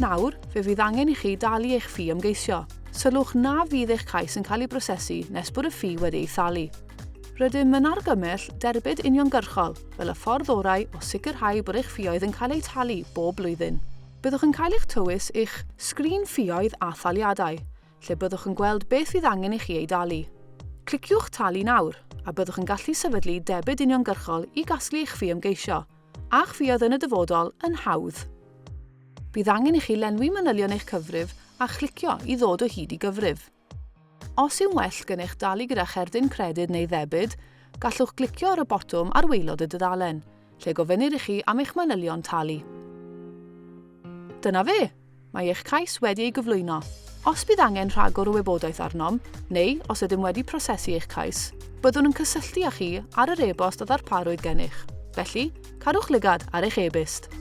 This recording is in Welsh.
Nawr, fe fydd angen i chi dalu eich ffi ymgeisio. Sylwch na fydd eich cais yn cael ei brosesu nes bod y ffi wedi ei thalu. Rydym yn argymell derbyd uniongyrchol fel y ffordd orau o sicrhau bod eich ffioedd yn cael eu talu bob blwyddyn. Byddwch yn cael eich tywys i'ch sgrin ffioedd a thaliadau, lle byddwch yn gweld beth fydd angen i chi ei dalu. Cliciwch 'Talu nawr' a byddwch yn gallu sefydlu debyd uniongyrchol i gasglu eich ffi ymgeisio, a'ch ffioedd yn y dyfodol, yn hawdd. Bydd angen i chi lenwi manylion eich cyfrif a chlicio i ddod o hyd i gyfrif. Os yw'n well gennych dalu gyda cherdyn credyd neu ddebyd, gallwch glicio ar y botwm ar waelod y dudalen, lle gofynnir i chi am eich manylion talu. Dyna fe! Mae eich cais wedi ei gyflwyno. Os bydd angen rhagor o wybodaeth arnom, neu os ydym wedi prosesu eich cais, byddwn yn cysylltu â chi ar yr e-bost a ddarparwyd gennych. Felly, cadwch lygad ar eich e-byst.